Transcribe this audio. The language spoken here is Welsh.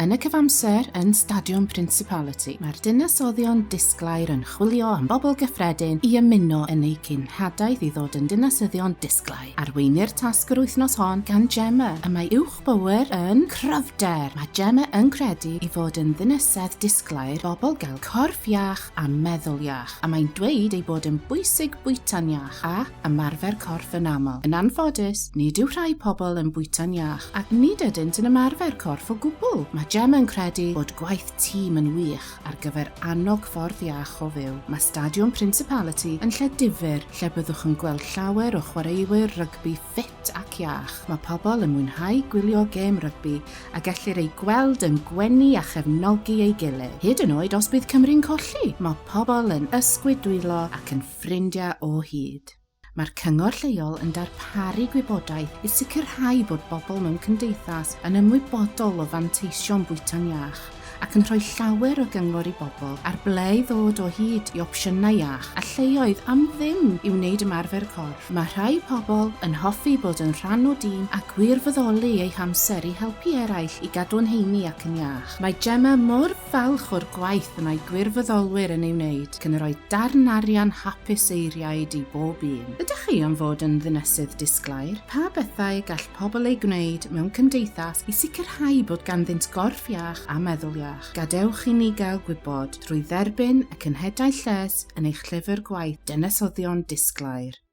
Yn y cyfamser, yn Stadiwm Principality, mae'r dinasyddion disglair yn chwilio am bobl gyffredin i ymuno yn eu cenhadaeth i ddod yn ddinasyddion disglair. Arweinir tasg yr wythnos hon gan Gemma, y mae uwch bŵer yn cryfder. Mae Gemma yn credu i fod yn ddinasedd disglair bobl gael corff iach a meddwl iach, a mae'n dweud ei bod yn bwysig bwyta'n iach a ymarfer corff yn aml. Yn anffodus, nid yw rhai pobl yn bwyta'n iach ac nid ydynt yn ymarfer corff o gwbl. Mae Gemma yn credu bod gwaith tîm yn wych ar gyfer annog ffordd iach o fyw. Mae Stadiwm Principality yn lle difyr lle byddwch yn gweld llawer o chwaraewyr rygbi ffit ac iach. Mae pobl yn mwynhau gwylio gêm rygbi a gellir eu gweld yn gwenu a chefnogi ei gilydd. Hyd yn oed os bydd Cymru'n colli, mae pobl yn ysgwyd dwylo ac yn ffrindiau o hyd. Mae'r cyngor lleol yn darparu gwybodaeth i sicrhau bod bobl mewn cymdeithas yn ymwybodol o fanteision bwyta'n iach ac yn rhoi llawer o gyngor i bobl ar ble i ddod o hyd i opsiynau iach a lleoedd am ddim i wneud ymarfer corff. Mae rhai pobl yn hoffi bod yn rhan o dîm a gwirfoddoli eu hamser i helpu eraill i gadw'n heini ac yn iach. Mae Gemma mor falch o'r gwaith y mae gwirfoddolwyr yn ei wneud, ac yn rhoi darn arian hapus eiriaid i bob un. Ydych chi am fod yn ddinesydd disglair? Pa bethau gall pobl eu gwneud mewn cymdeithas i sicrhau bod ganddynt gorff iach a meddwl iach? Gadewch i ni gael gwybod drwy dderbyn y cenhedau lles yn eich llyfr gwaith Dinasyddion Disglair.